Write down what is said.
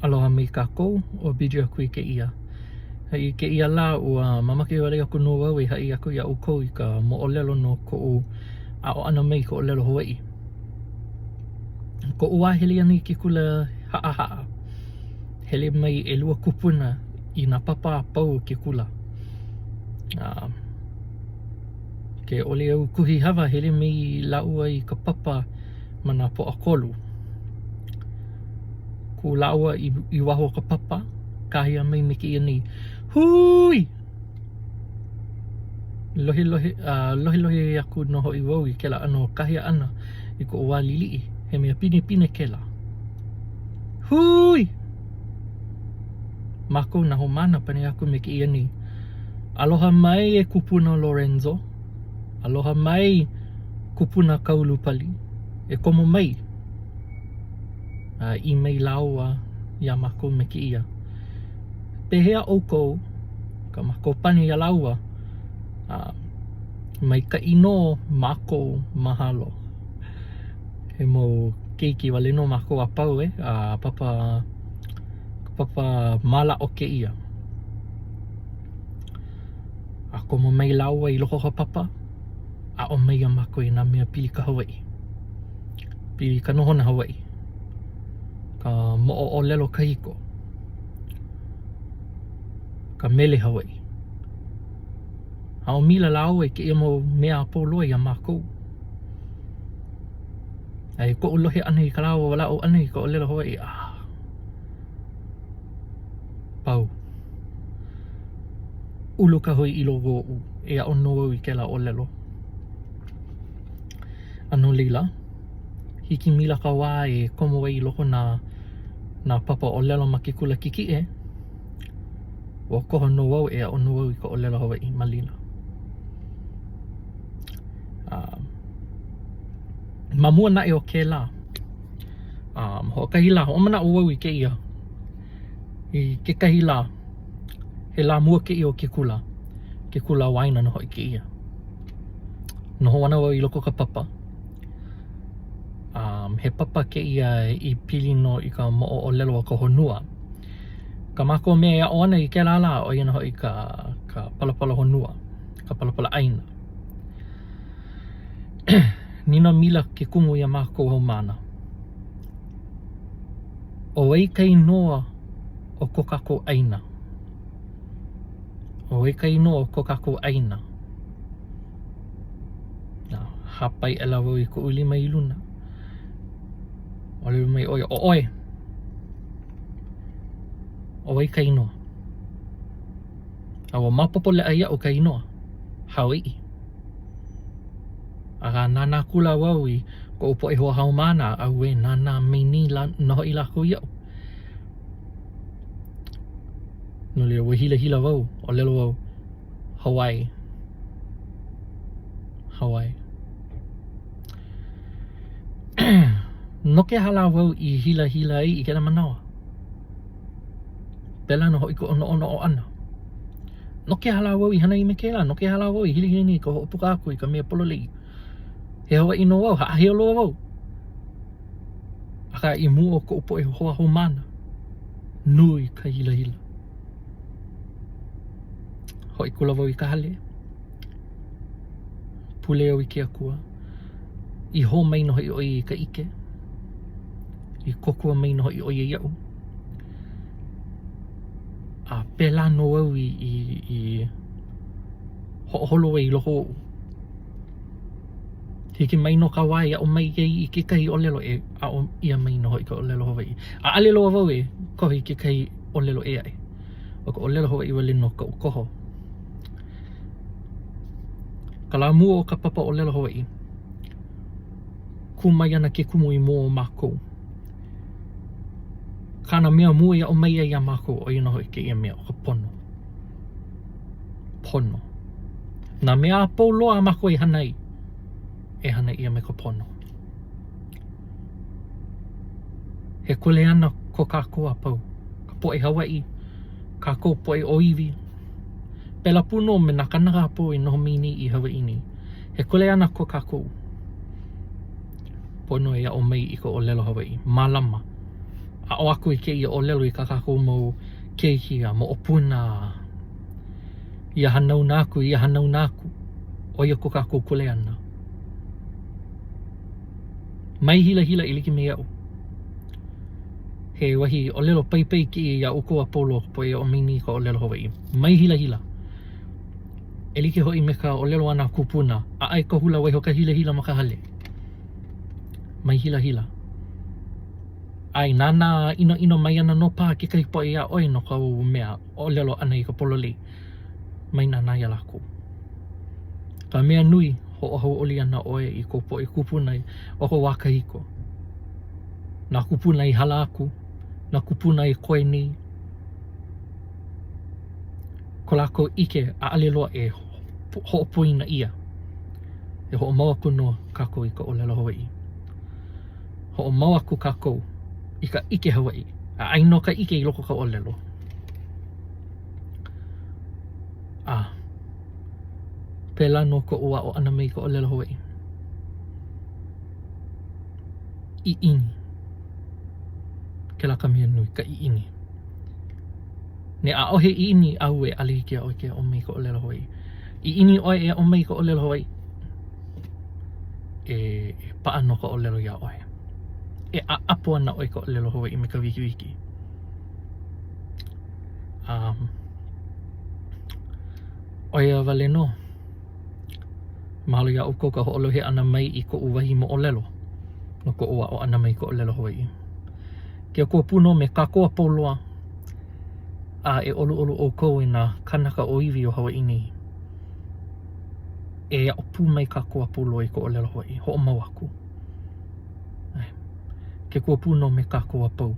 Aloha mai kākou, ʻo BJ Akui kēia. I kēia lā, ua mamake wale aku nō au e haʻi aku iā ʻoukou i ka moʻolelo no koʻu aʻo ʻana mai i ka ʻōlelo Hawaiʻi. Koʻu wā hele ʻana i ke kula haʻahaʻa, hele mai ʻelua kupuna i nā papa a pau o ke kula. A ke ʻole au kuhi hewa, hele mai lāua i ka papa ma nā Pōʻakolu. Kū lāua i, i waho o ka papa, kāhea mai me kēia nei, Hūi! Lohelohe, uh, lohelohe aku nō hoʻi wau i kēlā ʻano kāhea ʻana i koʻu wā liʻiliʻi. He mea pinepine kēlā. Hūi! Mākou nā haumāna pane aku me kēia nei, Aloha mai e kupuna Lorenzo. Aloha mai kupuna Kaulupali. E komo mai. A ʻī mai lāua iā mākou me kēia, Pehea ʻoukou? Kā mākou pane iā lāua, a maikaʻi nō mākou, mahalo. He mau keiki wale nō mākou a pau e, a papa, papa mālaaʻo kēia. A komo mai lāua i loko o ka papa, aʻo mai iā mākou i nā mea pili ka Hawaiʻi. Pili ka nohona Hawaiʻi, ka moʻoʻōlelo kahiko, ka mele Hawaiʻi. Aʻo maila lāua i kēia mau mea a pau loa iā mākou. A i koʻu lohe ʻana i kā lāua walaʻau ʻana i ka ʻōlelo Hawaiʻi, ah, pau. Ulu ka hoi i loko oʻu e aʻo nō au i kēlā ʻōlelo. A no laila, hiki maila ka wā e komo ai i loko nā nā papa ʻōlelo ma ke kula kikiʻe, ua koho nō au e aʻo nō au i ka ʻōlelo Hawaiʻi ma laila. A ma mua naʻe o kēlā, um, hoʻokahi lā, hoʻomanaʻo wau i kēia, i kekahi lā, he lā mua kēia o ke kula, ke kula waena nō hoʻi kēia. Noho ana wau i loko o ka papa. Um, he papa kēia i pili nō i ka moʻoʻōlelo o ka honua. Kā mākou mea e aʻo ana i kēlā lā, ʻo ia nō hoʻi ka, ka palapala honua, ka palapala ʻāina. Nīnau maila ke kumu iā mākou haumāna, ʻO wai ka inoa o ko kākou ʻāina? ʻO wai ka inoa o ko kākou ʻāina? A hāpai aʻela wau i koʻu lima i luna. ʻŌlelo mai ʻo ia, ʻo ʻoe. ʻO wai ka inoa? A ua maopopo leʻa iaʻu ka inoa, Hawaiʻi. Akā nānā akula wau i koʻu poʻe hoa haumāna, auē, nānā mai nei nō hoʻi lākou iaʻu. No laila, ua hilahila wau, ʻōlelo wau, Hawaii. Hawaii. No ke aha lā wau i hilahila ai i kēlā manawa? Pēlā nō hoʻi koʻu noʻonoʻo ʻana. No ke aha lā wau i hana ai me kēlā? No ke aha lā wau i hilahila nei i ka hoʻopuka aku i ka mea pololei? He Hawaiʻi nō wau, haʻaheo loa wau. Akā i mua o koʻu poʻe hoa haumāna, nui ka hilahila. Hoʻi akula wau i ka hale, pule au i ke Akua, i hō mai nō hoʻi ʻo ia i ka ʻike, i kōkua mai nō hoʻi ʻo ia iaʻu. A pēlā nō au i, i, i hoʻoholo ai i loko oʻu. Hiki mai nō ka wā e aʻo mai ai i kekahi ʻōlelo e aʻo ʻia mai nō hoʻi ka ʻōlelo Hawaiʻi. ʻAʻole loa wau e koho i kekahi ʻōlelo ʻē aʻe. ʻO ka ʻōlelo Hawaiʻi wale nō kaʻu koho. Ka lā mua o ka papa ʻōlelo Hawaiʻi, kū mai ana ke kumu i mua o mākou. Kāna mea mua i aʻo mai ai iā mākou, ʻo ia nō hoʻi kēia mea, ʻo ka pono. Pono. Nā mea a pau loa a mākou i hana ai, e hana ʻia me ka pono. He kuleana ko kākou a pau, ka poʻe Hawaiʻi, kākou poʻe ʻōiwi, pēlā pū nō me nā kānaka a pau e noho mai nei i Hawaiʻi nei. He kuleana ko kākou. Pono e aʻo mai i ka ʻōlelo Hawaiʻi. Mālama. Aʻo aku i kēia ʻōlelo i kā kākou mau keiki a moʻopuna ia hanauna aku, ia hanauna aku. ʻO ia ko kākou kuleana. Mai hilahila e like me aʻu. He wahi ʻōlelo paipai kēia iā ʻoukou a pau loa ka poʻe e aʻo mai nei i ka ʻōlelo Hawaiʻi. Mai hilahila. E like hoʻi me ka ʻōlelo a nā kūpuna, ʻaʻai ka hula waiho ka hilahila ma ka hale. Mai hilahila. A e nānā ʻinoʻino mai ana nō paha kekahi poʻe iā ʻoe no kāu mea ʻōlelo ʻana i ka pololei. Mai nānā iā lākou. Ka mea nui, hoʻohauʻoli ana ʻoe i kou poʻe kūpuna o ka wā kahiko. Nā kūpuna i hala aku, nā kūpuna e koe nei. Ko lākou ʻike ʻaʻole loa e hoʻopoina ʻia. E hoʻomau aku nō kākou i ka ʻōlelo Hawaiʻi. Hoʻomau aku kākou i ka ʻike Hawaiʻi. A aia nō ka ʻike i loko o ka ʻōlelo. A pēlā nō koʻu aʻo ʻana mai i ka ʻōlelo Hawaiʻi. ʻIʻini. Kēlā ka mea nui, ka ʻiʻini. Ne ʻaʻohe ʻiʻini ʻauē, ʻaʻole hiki iā ʻoe ke aʻo mai i ka ʻōlelo Hawaiʻi. ʻIʻini ʻoe e aʻo mai i ka ʻōlelo Hawaiʻi, e, e paʻa nō ka ʻōlelo iā ʻoe. E ʻaʻapo ana ʻoe i ka ʻōlelo Hawaiʻi me ka wikiwiki. Um, ʻo ia wale nō. Mahalo iā ʻoukou ka hoʻolohe ʻana mai i koʻu wahi moʻolelo no koʻu aʻo ʻana mai i ka ʻōlelo Hawaiʻi. Ke Akua pū nō me kākou a pau loa, a e ʻoluʻolu ʻoukou e nā kānaka ʻōiwi o Hawaiʻi nei. E aʻo pū mai kākou a pau loa i ka ʻōlelo Hawaiʻi. Hoʻomau aku. Ke Akua pū nō me kākou a pau.